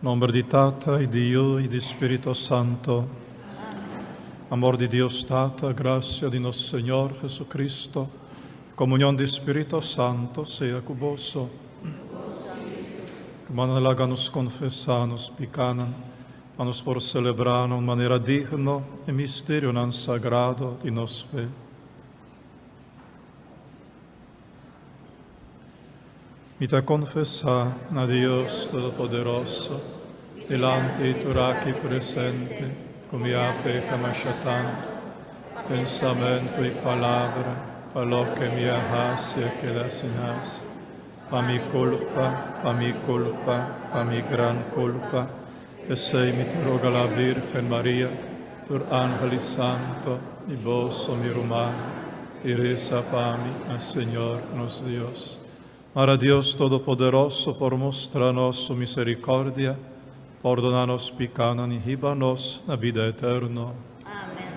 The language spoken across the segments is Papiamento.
Nomber di Tata y di Yiu y di Spirito Santo. Amor di Dios Tata, gracia di nos Señor Jesucristo, comunion di Spirito Santo sea cu boso. Hermano, laga nos confesa nos picanan, pa nos por celebra na un manera digno e misterionan sagrado di nos fe. Mi ta konfesá na Dios Todopoderoso, dilanti tur aki presente, ku mi a peka masha tantu, pensamentu i palabra, pa loke mi a hasi a keda sin hasi, pa mi kulpa, pa mi kulpa, pa mi gran kulpa. P'esei mi ta roga la Bírgen Maria, tur ángel i santo, i boso, mi rumannan, i resa pa mi na Señor nos Dios. Mara Dios Todopoderoso por mustra nos su misericordia, pordona nos picanan i hiba nos na bida eterno. Amen.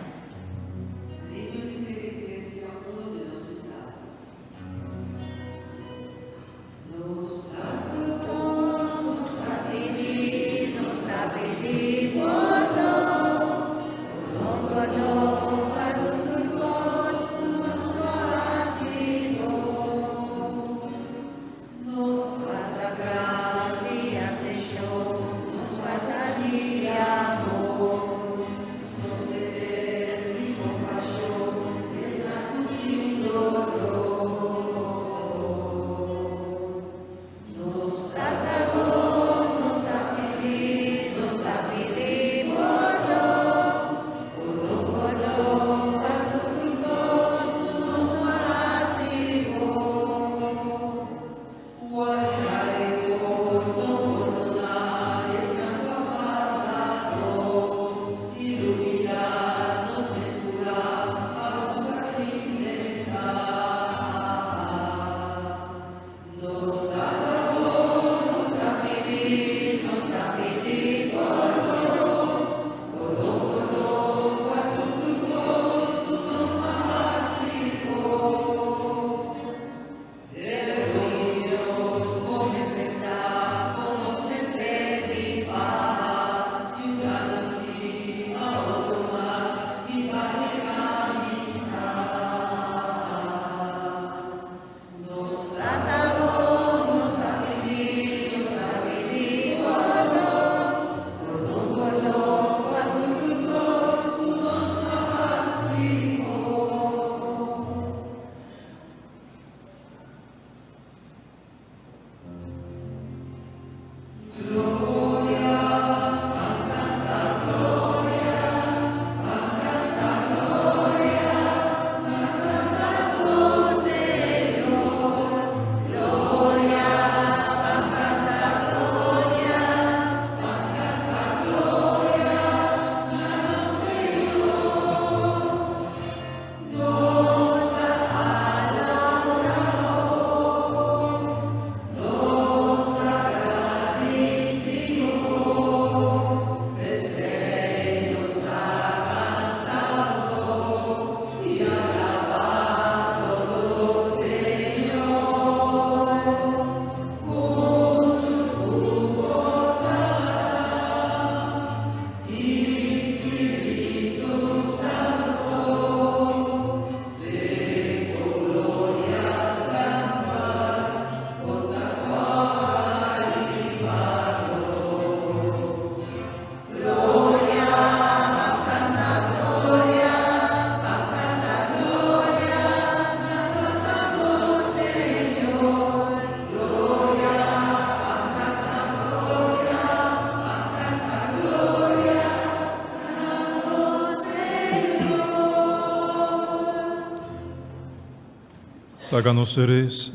Laga nos resa.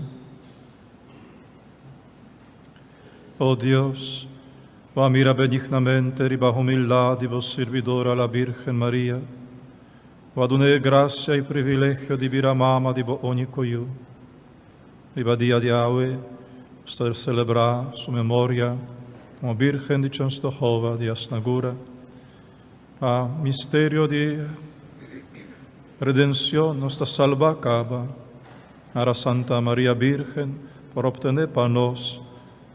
O Dios, Bo a mira benignamente riba humildad di Bo sirbidora la Birgen Maria. Bo a dun'é e gracia i privilegio di bira mama di Bo único Yu. Riba dia di awe, nos ta celebrá su memoria como Birgen di Częstochowa di Jasna-Góra. Pa misterio di redencion nos ta salba caba. Nara Santa Maria Birgen por obtene pa nos.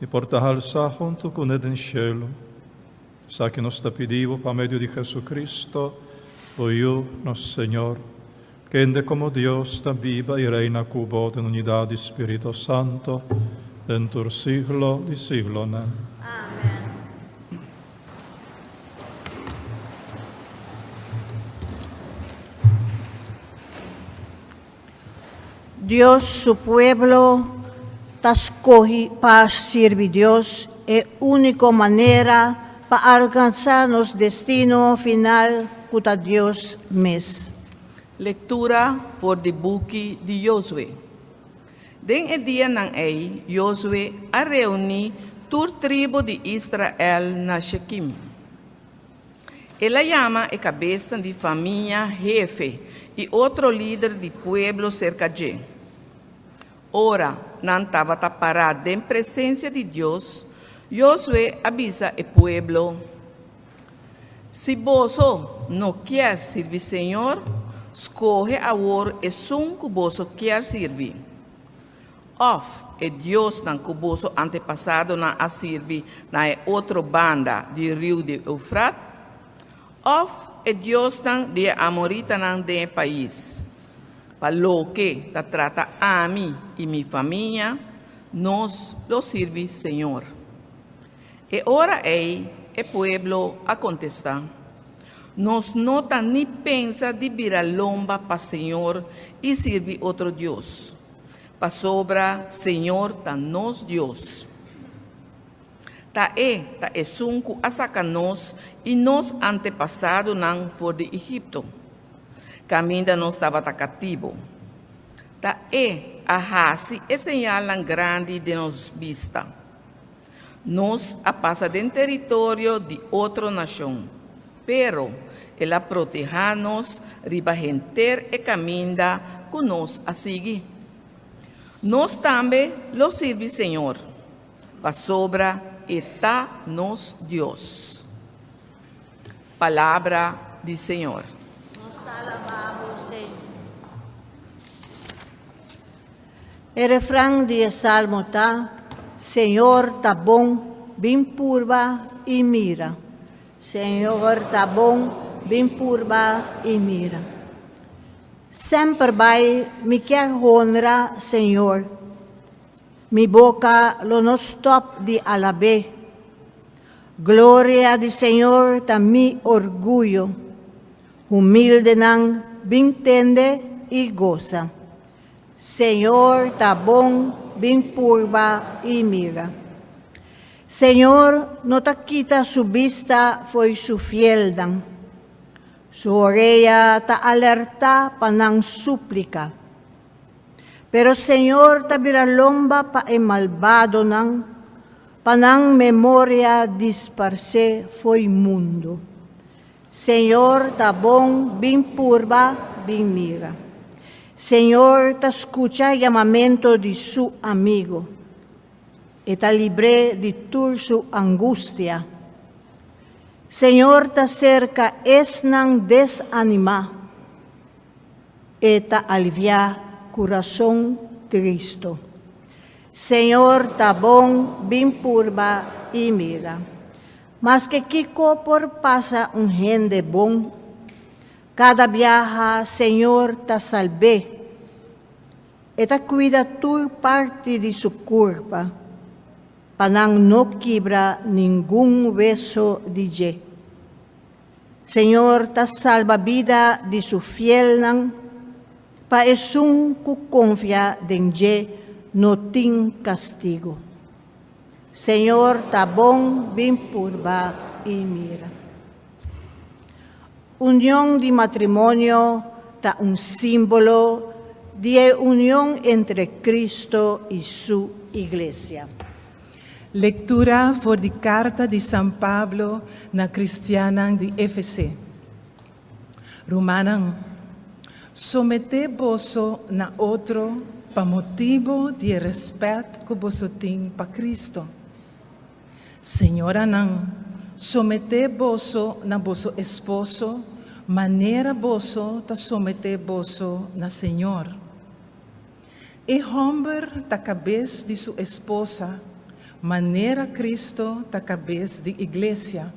i por ta halsá huntu kuné den shelu. Esaki nos ta pidi bo pa medio di Jesucristo, bo Yu, nos Señor, kende komo Dios ta biba i reina ku bo den unidat di Spirito Santo, den tur siglo di siglonan. Amen. Dios su pueblo ta skohi pa sirbi Dios e úniko manera pa alkansá nos destino final ku ta Dios mes. Lektura for di buki di Yozue. Den e dianan ei Yozue a reuní tur tribu di Israel na Shekim. El a yama e kabesnan di famia, hefe i otro lider di pueblo serka dje. Ora nan tabata pará den presensia di Dios, Yozue a bisa e pueblo, Si boso no kier sirbi señor, skohe awor esun ku boso kier sirbi. Òf e diosnan ku boso antepasadonan a sirbi na e otro banda di riu di Eufrat, òf e diosnan di e amoritanan den e pais. Pa loke ta trata ami i mi famia, nos lo sirbi señor. E ora ei e pueblo a kontestá, Nos no ta ni pensa di bira lomba pa señor i sirbi otro dios, pasobra señor ta nos Dios. Ta e ta esun ku a saka nos i nos antepasadonan for di Egipto, kaminda nos tabata katibu. Ta e a hasi e señalnan grandi den nos bista. Nos a pasa den teritorio di otro nashon, pero el a protehá nos riba henter e kaminda ku nos a sigui. Nos tambe lo sirbi señor, pasobra e ta nos Dios. Palabra di señor. Nos ta alabá bo, Señor. E refran di e salmo ta, Señor ta bon, bin purba i mira. Señor ta bon, bin purba i mira. Semper bai mi kier honra Señor. Mi boka lo no stòp di alab'é. Gloria di Señor ta mi orguyo. Humildenan bin tende i gosa. Señor ta bon, bin purba i mira. Señor no ta kita su bista fo'i su fielnan. Su orea ta alertá pa nan súplika. Pero Señor ta bira lomba pa e malbadonan, pa nan memoria disparsé fo'i mundu. Señor ta bon, bin purba, bin mira. Señor ta skucha yamamentu di su amigu. E ta libr'é di tur su angustia. Señor ta serka esnan desanimá. E ta aliviá kurason tristu. Señor ta bon, bin purba i mira. Maske kiko por pasa un hende bon, kada biaha Señor ta salb'é. E ta kuida tur parti di su kurpa, pa nan no kibra ningun weso di dje. Señor ta salba bida di su fielnan, pa esun ku konfia den dje no tin kastigu. Señor ta bon, bin purba i mira. Union di matrimonio ta un símbolo di e union entre Cristo i Su Iglesia. Lektura for di karta di San Pablo na kristiannan di Efese. Rumannan, someté boso na otro pa motibu di e rèspèt ku boso tin pa Kristu. Señoranan, someté boso na boso esposo manera boso ta someté boso na Señor. E hòmber ta kabes di su esposa, manera Cristo ta kabes di iglesia.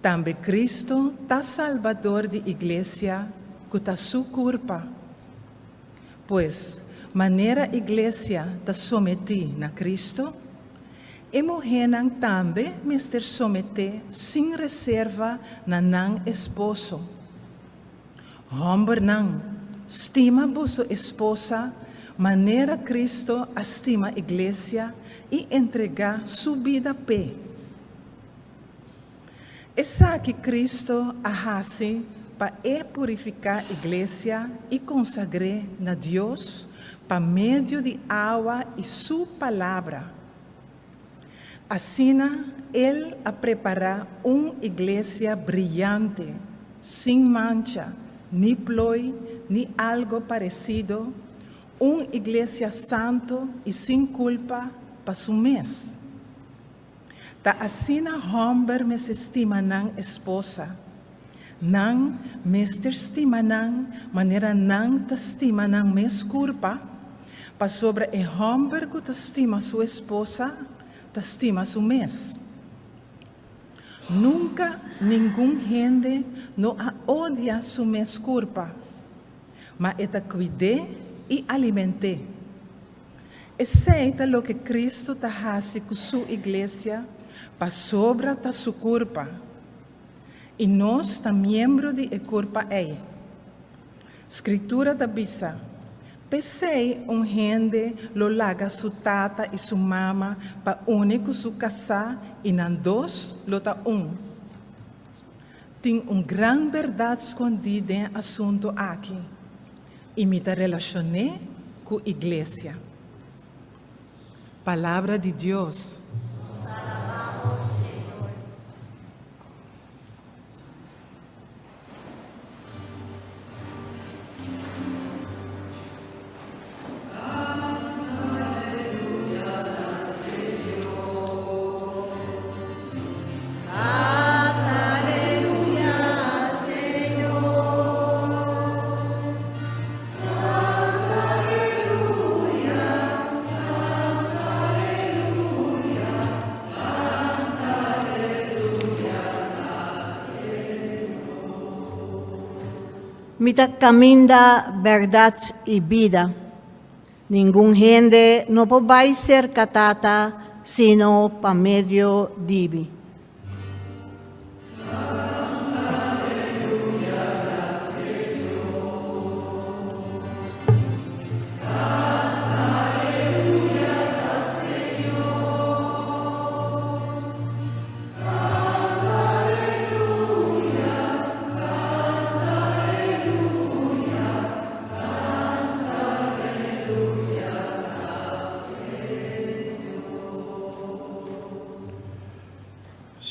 Tambe Cristo ta Salbador di iglesia, ku ta su kurpa. Pues, manera iglesia ta sometí na Cristo, e muhénan tambe mester someté sin reserva na nan esposo. Hòmbernan, stima boso esposa manera Cristo a stima iglesia i entregá su bida p'e. Esaki Cristo a hasi pa e purifiká iglesia i konsagr'é na Dios pa medio di awa i su palabra. Asina el a prepará un iglesia briante, sin mancha, ni ploi, ni algo paresido, un iglesia santu i sin kulpa pa su mes. Ta asina hòmber mester stima nan esposa. Nan mester stima nan manera nan ta stima nan mes kurpa, pasobra e hòmber ku ta stima su esposa ta stima su mes. Nunka ningun hende no a odia su mes kurpa, ma e ta kuid'é i aliment'é. Esei ta loke Kristu ta hasi ku su iglesia, pasobra ta su kurpa, i nos ta miembro di e kurpa ei. Skritura ta bisa, P'esei un hende lo laga su tata i su mama pa uni ku su kasá i nan dos lo ta un. Tin un gran bèrdat skondí den e asuntu aki, i mi ta relashon'é ku iglesia. Palabra di Dios. Nos alabá bo, Señor. Mi ta kaminda, bèrdat i bida. Ningun hende no por bai serka Tata sino pa medio di mi.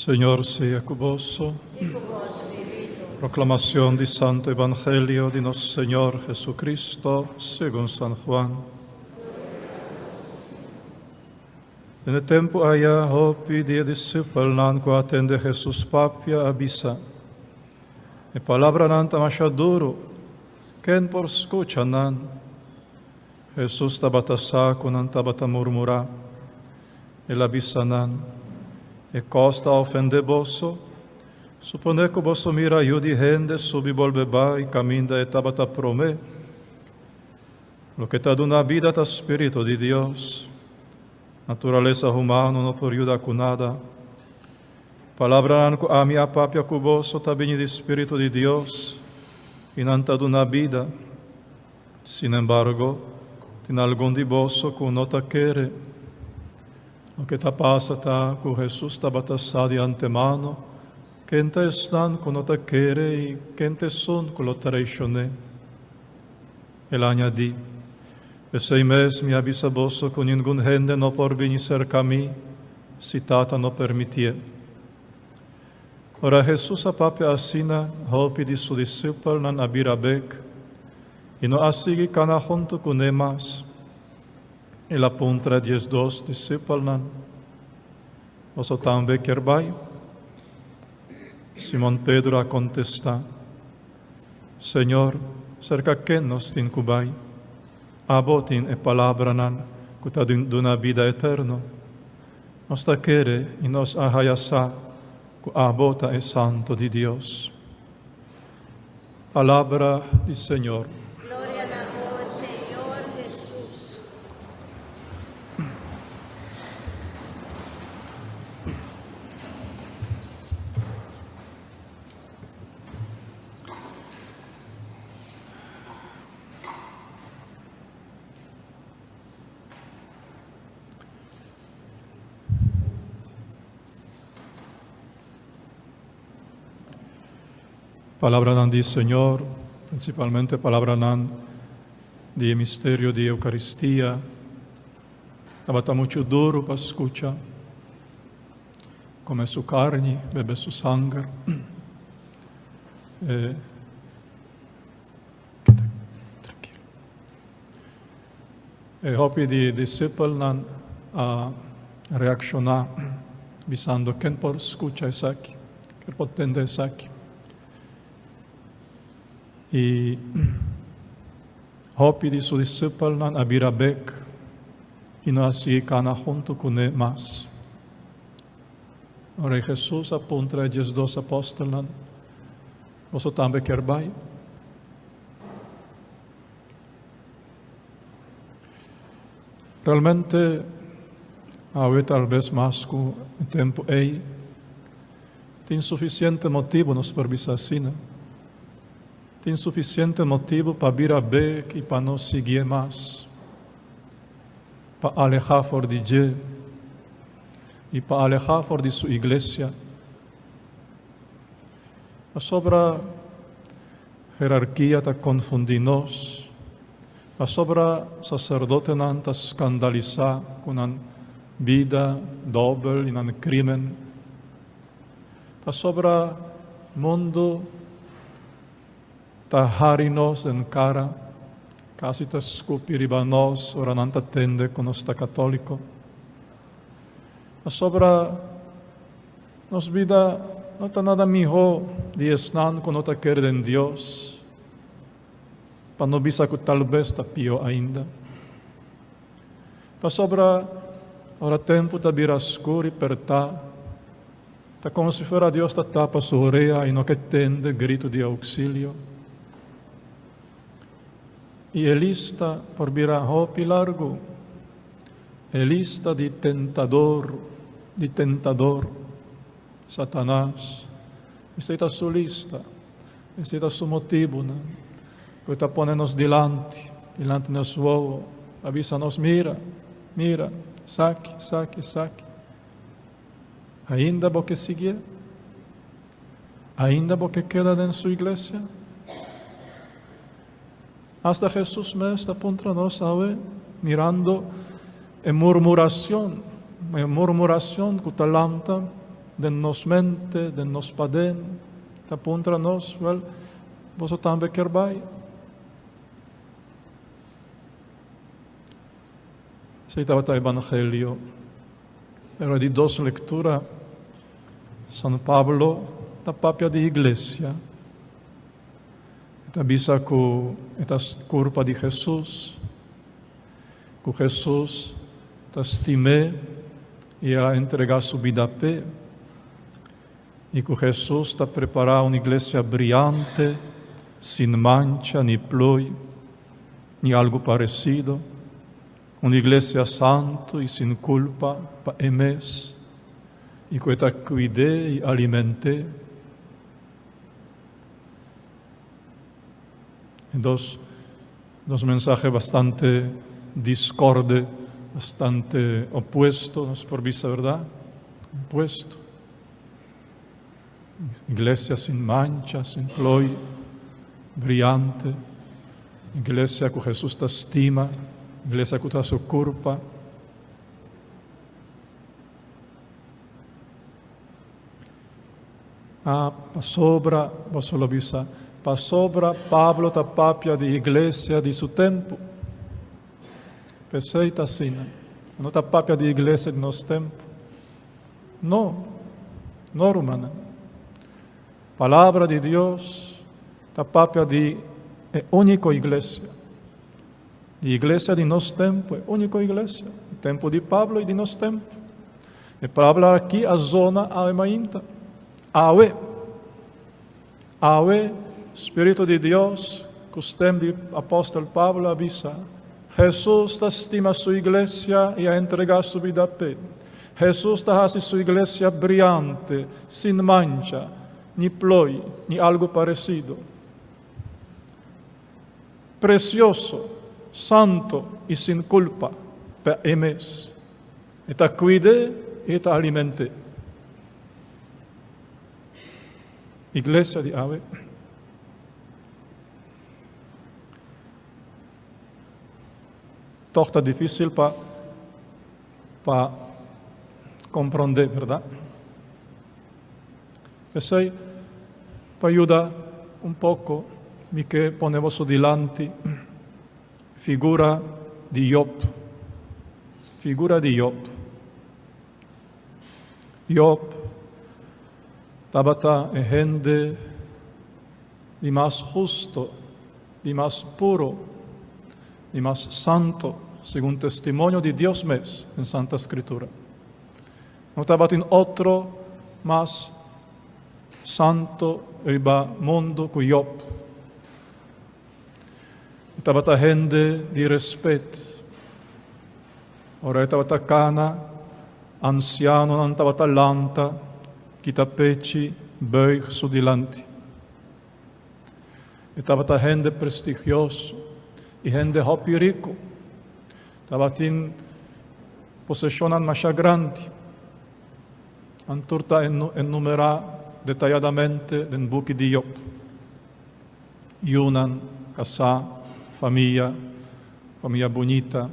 Señor sea ku boso. Proclamación di Santo Evangelio di nos Señor Jesucristo según San Juan. Den e tempu aya hopi di e disipelnan ku a tende Hesus papia a bisa, E palabranan ta masha duru, ken por skucha nan? Hesus tabata sa ku nan tabata murmurá. El a bisa nan, E kos ta ofendé boso? Suponé ku boso mira Yu di hende subi bolbe bai kaminda e tabata promé. Loke ta duna bida ta spiritu di Dios. Naturalesa humano no por yuda ku nada. Palabranan ku ami a papia ku boso ta bini di spiritu di Dios i nan ta duna bida. Sin embargo, tin algun di boso ku no ta kere. Loke ta pasa ta ku Hesus tabata sa di antemano ken ta esnan ku no ta kere i ken ta esun ku lo traishon'é. El a añadí, P'esei mes mi a bisa boso ku ningun hende no por bini serka mi si Tata no permitié. Ora Hesus a papia asina, hopi di su disipelnan a bira bek i no a sigui kana huntu kuné mas. El a puntra e diesdos disipelnan, Boso tambe kier bai? Simon Pedro a kontestá, Señor, serka ken nos tin ku bai? Abo tin e palabranan ku ta duna bida eterno. Nos ta kere i nos a haya sa ku abo ta e Santo di Dios. Palabra di Señor. Gloria na bo, Señor Jesus. Palabranan di Señor, principalmente palabranan di e misterio di Eucaristia, tabata mucho duro pa scucha. Come su carni, bebe su sanger. Eh, tranquilo. E hopi di disipelnan a reakshoná bisando, Ken por skucha esaki? Ken por tende esaki? I hopi di su disipelnan a bira bek i no a sigui kana huntu kuné mas. Ora Hesus a puntra e diesdos apòstelnan, Boso tambe kier bai? Realmente, awe talbes mas ku e tempu ei, tin sufisiente motibu nos por bisa asina. Tin sufisiente motibu pa bira bek i pa no siguié mas, pa alehá for di dje i pa alehá for di su iglesia. Pasobra Herarkia ta konfundí nos, pasobra saserdotenan ta skandalisá ku nan bida dòbel i nan krímen, pasobra mundu ta hari nos den kara, kasi ta skupi riba nos ora nan ta tende ku nos ta katóliko, pasobra Nos bida no ta nada mihó di esnan ku no ta kere den Dios, pa no bisa ku talbes ta pió ainda. Pasobra ora tempu ta bira skur i pertá, ta komo si fuera Dios ta tapa su orea i no ke tende gritu di ouksilio. I e lista por bira hopi largu. E lista di tentador, di tentador, Satanas. Esei ta su lista, esei ta su motibunan ku e ta pone nos dilanti, dilanti nos wowo, pa bisa nos, Mira, mira, esaki, esaki, esaki. Ainda bo ke siguié? Ainda bo ke keda den su iglesia? Hasta Jesus mes ta puntra nos awe, mirando e murmuracion, e murmuracion cu ta lanta den nos mente, den nos paden, ta puntra nos, wel, boso tambe kier bai? Esey tabata Evangelio. Pero di dos lectura, San Pablo ta papia di iglesia. E ta bisa ku e ta kurpa di Hesus, ku Hesus ta stim'é i el a entregá su bida p'e, i ku Hesus ta prepará un iglesia briante, sin mancha ni ploi, ni algu paresido, un iglesia santu i sin kulpa pa e mes, i ku e ta kuid'é i aliment'é. Dos, dos mensahe bastante discorde, bastante opuesto, nos por bisa, verdad? Opuesto. Iglesia sin mancha, sin plooi, brillante. Iglesia cu Jesús ta stima, iglesia cu ta su curpa. A Pasobra, boso lo bisa, pasobra Pablo ta papia di iglesia di su tempu. P'esei ta asina. No ta papia di iglesia di nos tempu. No, no rumannan. Palabra di Dios ta papia di e úniko iglesia. Di iglesia di nos tempu, e úniko iglesia. Tempu di Pablo i di nos tempu. E palabra aki a zona awe mainta. Awe. Awe, Spiritu di Dios, ku stem di Apostel Pablo a bisa, Jesus ta stima su iglesia i a entregá su bida p'e. Jesus ta hasi su iglesia briante, sin mancha, ni ploi, ni algu paresido. Precioso, santo i sin culpa pa e mes. E ta cuid'é i e ta aliment'é. Iglesia di awe. Toch ta difícil pa pa comprendé, verdad? P'esei, pa yuda un poko, mi ke pone boso dilanti figura di Job. Figura di Job. Job tabata e hende di mas husto, di mas puro, di mas santo, segun testimonio di Dios mes den Santa Scritura. No tabatin otro mas santo riba mundu ku Job. E tabata hende di respet. Ora e tabata kana, ansianonan tabata lanta, kita pechi, buig su dilanti. E tabata hende prestigioso i hende hopi riku. Tabatin poseshonnan masha grandi. Nan tur ta enumerá detayadamente den buki di Job. Yunan, kasá, famia, famia bunita.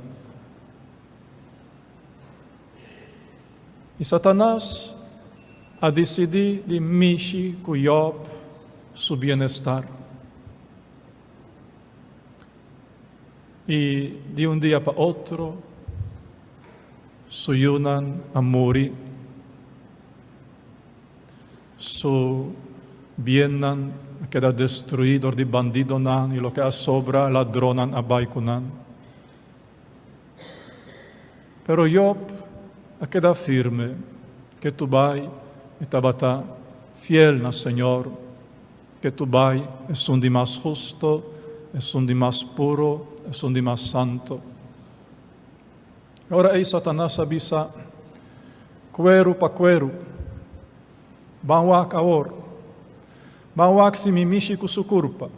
I Satanas a disidí di mishi ku Job su bienestar. I di un dia pa otro, su yunan a muri. Su biennan a keda destruí dor di bandidonan i loke a sobra, ladronnan a bai ku nan. Pero Job a keda firme, ke tu bai e tabata fiel na Señor. Ke tu bai esun di mas husto, esun di mas puro, esun di mas santo. E ora ei Satanas a bisa, Kueru pa kueru, ban wak awor, ban wak si mi mishi ku su kurpa,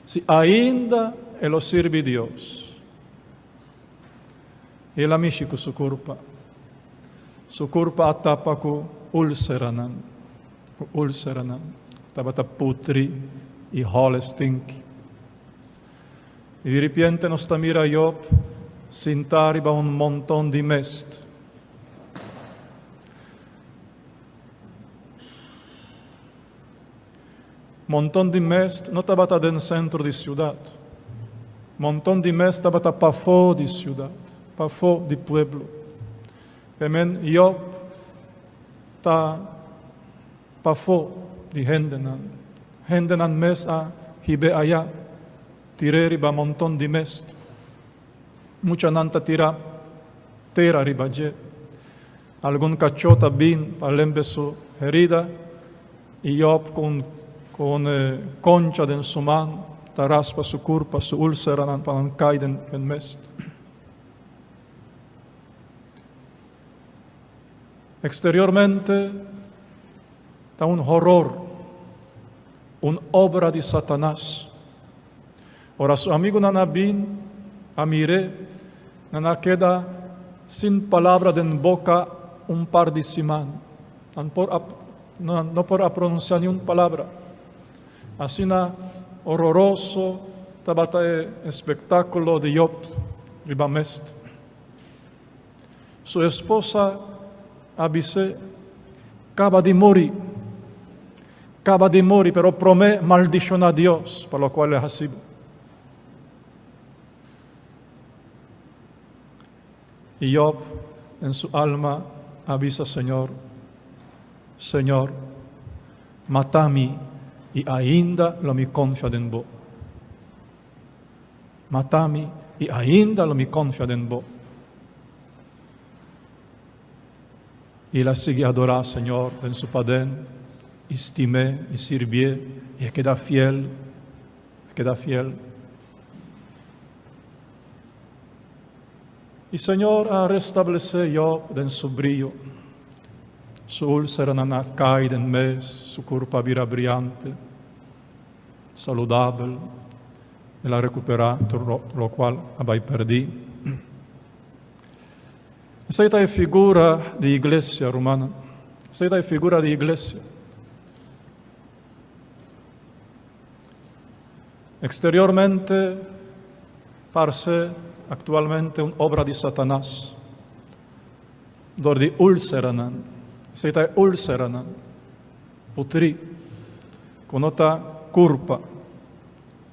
si ainda e lo sirbi Dios. I el a mishi ku su kurpa. Su kurpa a tapa ku úlseranan. Ku úlseranan tabata putri i hòle stinki. I di ripiente nos ta mira Job sintá riba un monton di mest. Monton di mest no tabata den sentro di siudat. Monton di mest tabata pafó di siudat, pafó di pueblo. Pemen Job ta pafó di hendenan. Hendenan mes a hib'é ayá, tir'é riba monton di mest. Muchanan ta tira tera riba dje. Algun kachó ta bin pa lembe su herida, i Job ku un ku un koncha den su man ta raspa su kurpa, su úlseranan pa nan kai den den mest. Eksteriormente ta un horor, un obra di Satanas. Ora su amigunan a bin a mir'é, nan a keda sin palabra den boka un par di siman. Nan por a nan no por a pronunsiá niun palabra. Asina hororoso tabata e espektákulo di Job riba mest. Su esposa a bis'é, Kaba di muri. Kaba di muri, pero promé maldishoná Dios pa lokual el a hasi bo. I Job den su alma a bisa Señor, Señor, mata mi i ainda lo mi konfia den bo. Mata mi i ainda lo mi konfia den bo. I el a sigui adorá Señor den su paden, i stim'é, i sirbié, i a keda fiel, a keda fiel. I Señor a restablesé Job den su brio. Su úlceranan a kai den mes, su kurpa a bira briante, saludabel, el a rekuperá tur lokual a bai pèrdí. Esei ta e figura di iglesia, rumannan. Esei ta e figura di iglesia. Exteriormente parse actualmente un obra di Satanas. Dor di úlceranan. Esei ta e úlceranan. Putrí. Ku no ta kurpa.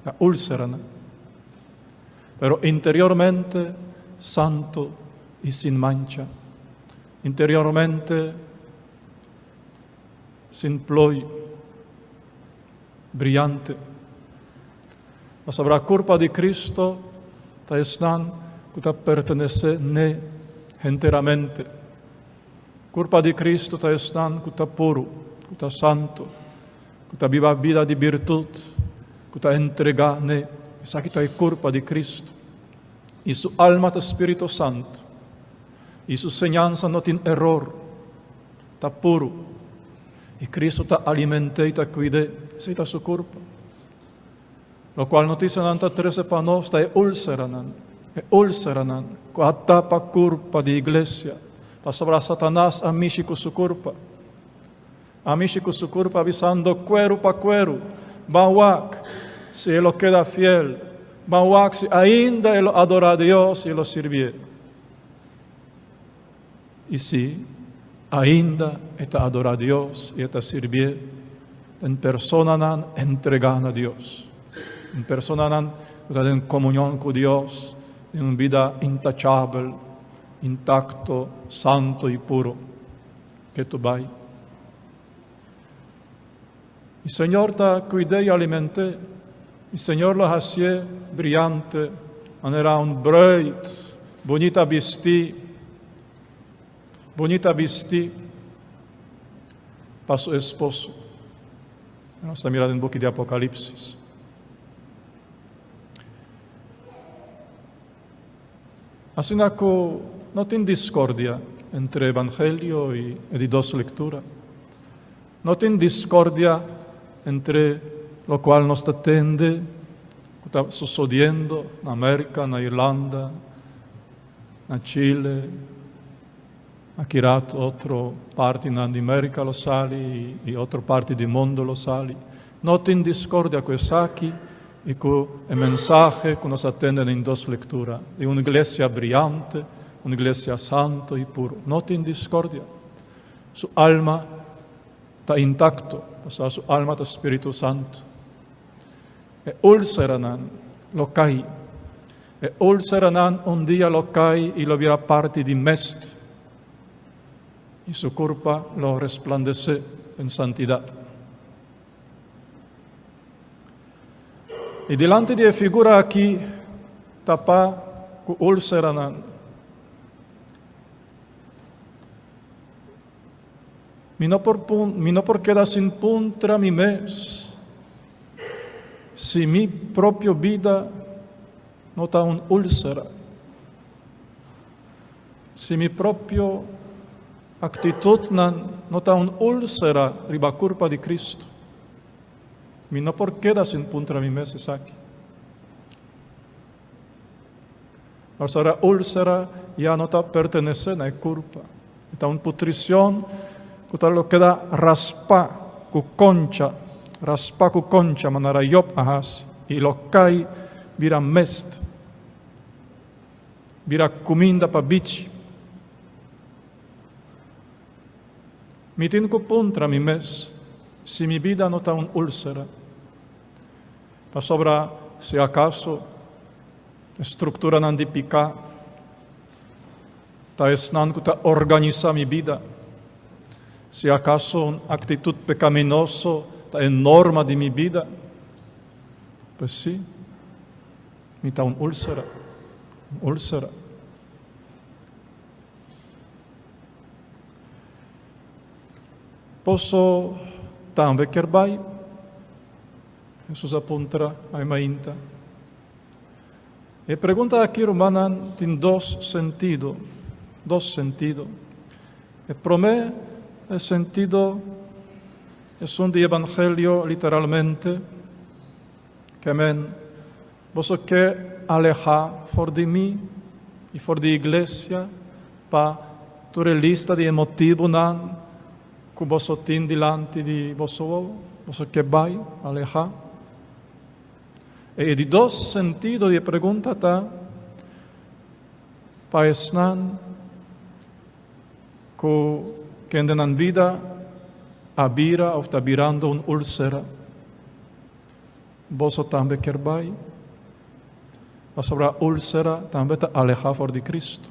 Ta úlceranan. Pero interiormente santo i sin mancha. Interiormente sin plooi, briyante. Pasobra kurpa di Cristo ta esnan ku ta pertenesé n'e henteramente. Kurpa di Cristo ta esnan ku ta puru, ku ta santo, ku ta biba bida di birtut, ku ta entregá n'e. Esaki ta e kurpa di Cristo. I su alma ta Spirito Santo. I su señansa no tin eror. Ta puru. I Cristo ta aliment'é i ta kuid'é. Esei ta su kurpa. Lokual notisianan ta trese pa nos ta e úlseranan, e úlseranan ku a tapa kurpa di iglesia, pasobra Satanas a mishi ku su kurpa. A mishi ku su kurpa bisando kueru pa kueru, Ban wak si e lo keda fiel, ban wak si ainda e lo adorá Dios i e lo sirbié. I si ainda e ta adorá Dios i e ta sirbié, den personanan entregá na Dios, den personanan ku ta den komunion ku Dios, den un bida intachabel, intakto, santu i puru. Ke tu bai. I Señor ta kuid'é i aliment'é, i Señor lo hasié briante manera un bruid bunita bistí, bunita bistí pa su esposo. Nos ta mira den buki di Apocalipsis. Asina ku no tin diskordia entre Evangelio i e di dos lektura. No tin diskordia entre lokual nos ta tende ku ta sosodiendo na Merka, na Irlanda, na Chile, aki rato otro partinan di Merka lo sali i otro parti di mundu lo sali. No tin diskordia ku esaki i ku e mensahe ku nos a tende den dos lektura di un iglesia briante, un iglesia santo i puru. No tin diskordia. Su alma ta intakto, pasobra su alma ta Spiritu Santu. E úlseranan lo kai. E úlseranan un dia lo kai i lo bira parti di mest, i su kurpa lo resplandesé den santidat. I dilanti di e figura aki tapá ku úlseranan, mi no por mi no por keda sin puntra mi mes si mi propio bida no ta un úlsera, si mi propio aktitutnan no ta un úlsera riba kurpa di Kristu. Mi no por keda sin puntra mi mes esaki. Pasobra úlsera ya no ta pertenesé na e kurpa. E ta un putricion ku ta lo keda raspá ku koncha, raspá ku koncha manera Job a hasi, i lo kai bira mest, bira kuminda pa bichi. Mi tin ku puntra mi mes si mi bida no ta un úlsera. Pasobra si akaso e strukturanan di piká ta esnan ku ta organisá mi bida, si akaso un aktitut pekaminoso ta e norma di mi bida, pues sí, mi ta un úlsera, un úlsera. Boso tambe kier bai? Hesus a puntra e mainta. E pregunta aki, rumannan, tin dos sentido, dos sentido. E promé sentido esun di Evangelio literalmente, ke men, boso ke alehá for di mi i for di iglesia pa tur e lista di e motibunan ku boso tin dilanti di boso wowo, boso ke bai alehá. E di dos sentido di e pregunta ta pa esnan ku kende nan bida a bira òf ta birando un úlsera. Boso tambe kier bai? Pasobra úlsera tambe ta alehá for di Kristu.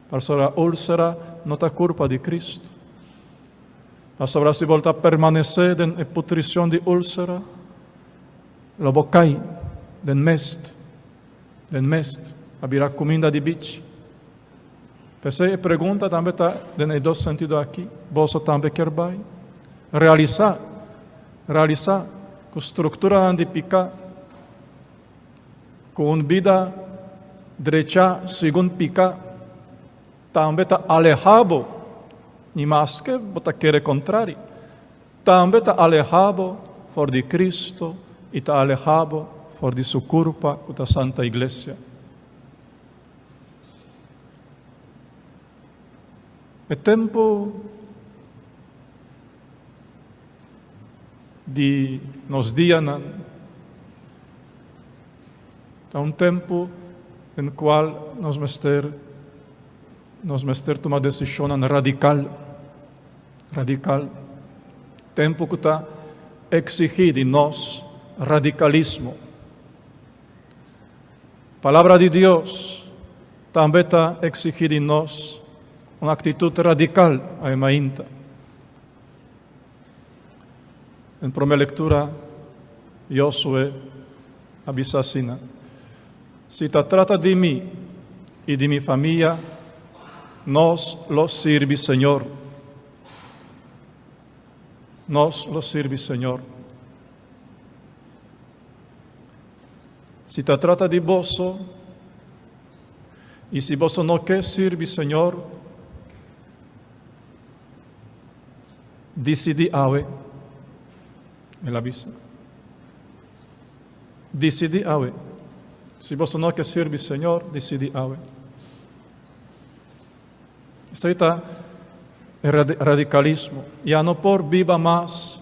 Pasobra úlsera no ta kurpa di Kristu. Pasobra si bo ta permanesé den e putrishon di úlsera, lo bo kai den mest, den mest, a bira kuminda di bichi. P'esei e pregunta tambe ta den e dos sentido aki, boso tambe kier bai? Realisá, realisá ku strukturanan di piká, ku un bida drechá segun piká, tambe ta alehá bo, ni maske bo ta kere kontrari, tambe ta alehá bo for di Cristo i ta alehá bo for di su kurpa ku ta Santa Iglesia. E tempu di nos dianan ta un tempu den kual nos mester nos mester tuma desishonnan radikal, radikal. Tempu ku ta eksigí di nos radikalismo. Palabra di Dios tambe ta exigi di nos un actitud radical awe mainta. Den prome lectura, Josue a bisa asina, Si ta trata di mi i di mi famia, nos lo sirbi Señor. Nos lo sirbi Señor. Si ta trata di boso, i si boso no ke sirbi Señor, disidí awe, el a bisa. Disidí awe. Si boso no ke sirbi Señor, disidí awe. Esei ta e radikalismo. Ya no por biba mas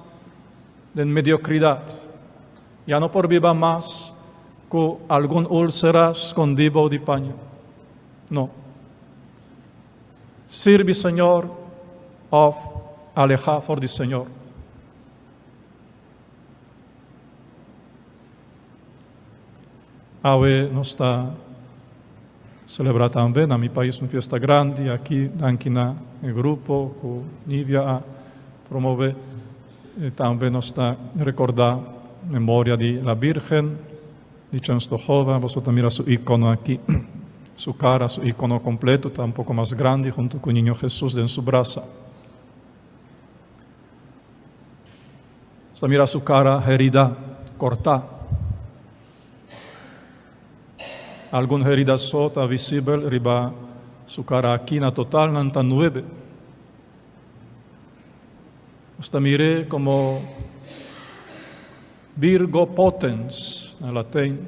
den mediokridat. Ya no por biba mas ku algun úlsera skondí bou di paña. No. Sirbi Señor òf alehá for di Señor. Awe nos ta selebrá tambe na mi pais un fiesta grandi aki danki na e grupo ku Nivia a promove. Tambe nos ta rekordá memoria di la Virgen di Częstochowa. Boso ta mira su ikono aki, su kara, su ikono kompleto ta un poko mas grandi huntu ku Niño Jesus den su brasa. Nos ta mira su kara herida, kortá. Algun herida so ta visibel riba su kara aki, na total nan ta nuebe. Nos ta mir'é komo Virgo potens na latin.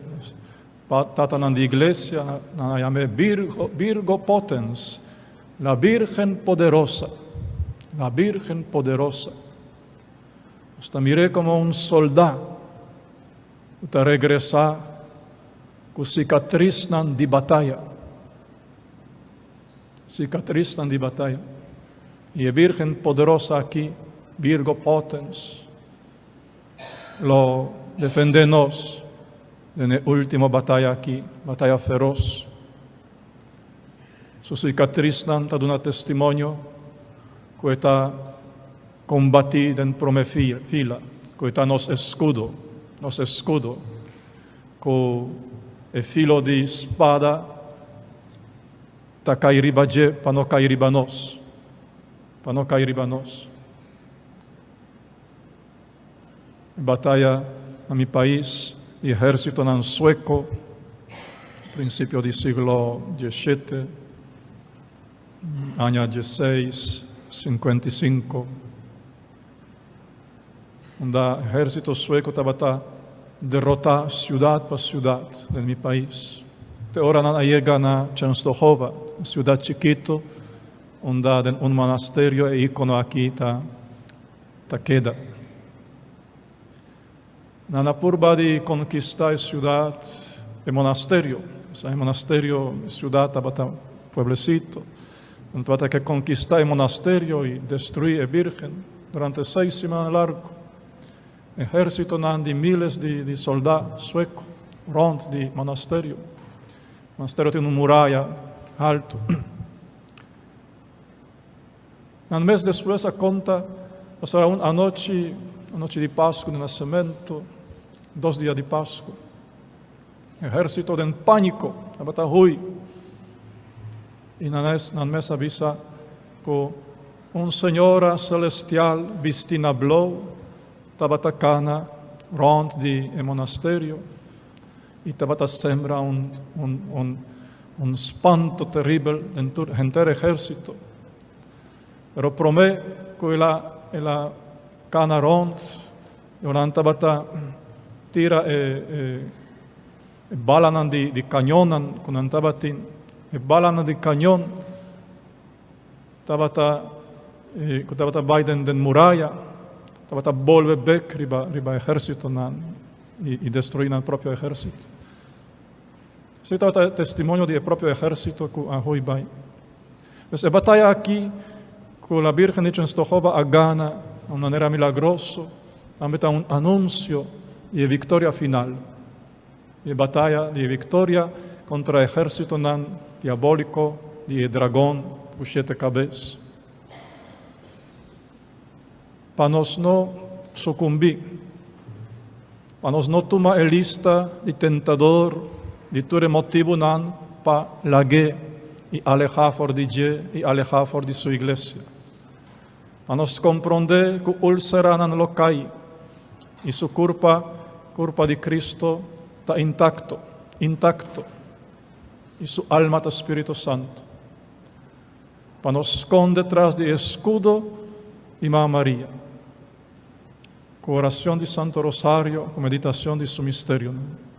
Tatanan di iglesia nan a yam'é Virgo, Virgo potens, la Virgen poderosa, la Virgen poderosa. Nos ta mir'é komo un soldá ku ta regresá ku sikatrisnan di bataya. Sikatrisnan di bataya. I e Virgen poderosa aki, Virgo potens, lo defendé nos den e último bataya aki, bataya feros. Su sikatrisnan ta duna testimonio ku e ta kombatí den promé fila, ku e ta nos eskudo, nos eskudo, ku e filo di spada ta kai riba dje pa no kai riba nos, pa no kai riba nos. Bataya na mi pais di ehérsitonan sueko, prinsipio di siglo diesshete, aña diesseis sinkuenta i sinku, unda ehérsito sueko tabata derotá siudat pa siudat den mi pais. Te ora nan a yega na Częstochowa, un siudat chikitu unda den un monasterio e ikono aki ta ta keda. Nan a purba di konkistá e siudat, e monasterio. Esei monasterio, e siudat tabata pueblesito. Nan tabata ke konkistá e monasterio i destruí e Bírgen durante seis siman largu. Ehérsitonan di miles di di soldá sueko rònt di monasterio. Monasterio tin un muraya haltu. Nan mes despues a konta, Pasobra un anochi, anochi di Pasku di Nasementu, dos dia di Pasku, ehérsito den pániko tabata hui. I nan es, nan mes a bisa ku un señora selestial bistí na blou tabata kana rònt di e monasterio i tabata sembra un, un, un, Un spanto teribel den tur henter ehérsito. Pero promé ku el a el a kana rònt, nan tabata tira e e balanan di di kañonnan ku nan tabatin. E balanan di kañon tabata ku tabata bai den den muraya tabata bolbe bek riba riba ehérsitonan i i destruí nan propio ehérsito. Esei tabata e testimonio di e propio ehérsito ku a hui bai. Pues e bataya aki ku la Bírgen di Częstochowa a gana na un manera milagroso tambe ta un anunsio di e viktoria final, di e bataya di e viktoria kontra ehérsitonan diabóliko di e dragon ku shete kabes. Pa nos no sukumbí, pa nos no tuma e lista di tentador di tur e motibunan pa lag'é i alehá for di dje i alehá for di su iglesia. Pa nos komprondé ku úlseranan lo kai i su kurpa, kurpa di Cristo, ta intakto, intakto, i su alma ta Spiritu Santu. Pa nos skonde tras di e eskudo di Mama Maria. Ku oracion di Santo Rosario, ku meditacion di su misterionan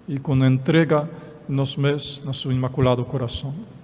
i ku entrega nos mes na su Inmaculado Corazon.